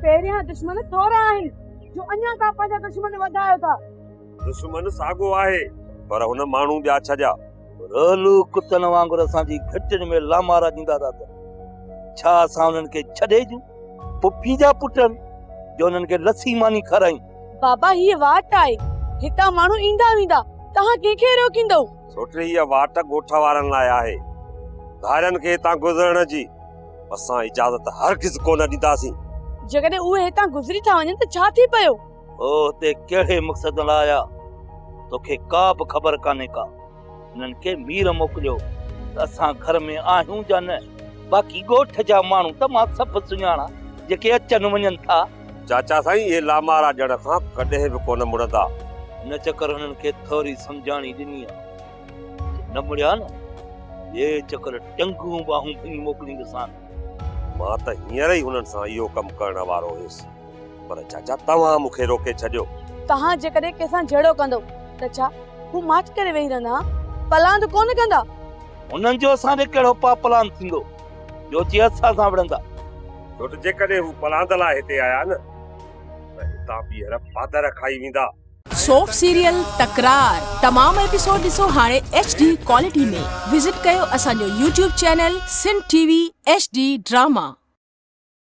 پهريان دشمن ٿورا آهن جو اڃا توهان پنهنجا دشمن وڌايو ٿا. دشمن ساڳو آهي پر هن ماڻهو ٻيا ڇڏيا. رولو ڪتن وانگر اسان جي گهٽين ۾ لامارا ڏيندا ٿا اچن. ڇا اسان انهن کي ڇڏي ڏيون؟ پڦي جا پٽ آهن جو انهن کي لسي ماني کارايون. بابا هيء واٽ آهي، هتان ماڻهو ايندا ويندا، توهان ڪنهن کي روڪيندؤ؟ سوٽ هيء واٽ ڳوٺ وارن لاء آهي، ڌارين کي هتان گذرڻ جي اسان اجازت هرگز ڪونه ڏينداسين. جيڪڏهن اهي هتان گذري ٿا وڃن ته ڇا ٿي پيو؟ هو هتي ڪهڙي مقصد لاء آيا، توکي ڪا به خبر ڪانهي ڪا. هنن کي مير موڪليو ته اسان گهر ۾ آهيون جا نه، باقي ڳوٺ جا ماڻهو ته مان سڀ سڃاڻان، جيڪي اچن وڃن ٿا. چاچا سائين اهي لامارا ڏيڻ کان ڪڏهن به ڪونه مڙندا. هن چڪر هنن کي ٿوري سمجهاڻي ڏني آ، جي نه مڙيا نه، ٻئي چڪر ٽنگون ٻانهون ڀڃي موڪليندسان. مان ته هينئر ئي هنن سان اهو ڪم ڪرڻ وارو هيس. پر چاچا توهان مون کي روڪي ڇڏيو. توهان جيڪڏهن ڪنهن سان جهيڙو ڪندؤ ته ڇا هو ماٺ ڪري ويهي رهندا؟ پلاند ڪونه ڪندا. هنن جو اسان ڏي ڪهڙو پاپ پلاند ٿيندو جو اچي اسان سان وڙهندا. ڇو ته جيڪڏهن هو پلاند لاء هتي آيا نه ته هتان ٻيهر پادر کائي ويندا. سوپ سيريل تڪرار تمام ايپيسوڊ ڏسو هاڻي ايڇ ڊي ڪوالٽي ۾ وزٽ ڪيو اسان جو YouTube channel Sindh T V H D drama.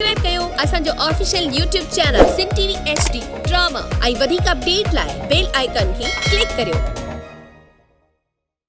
Subscribe ڪيو اسان جو official YouTube channel Sindh T V H D drama ۽ وڌيڪ اپڊيٽ لاء بيل آئيڪان کي ڪلڪ ڪريو.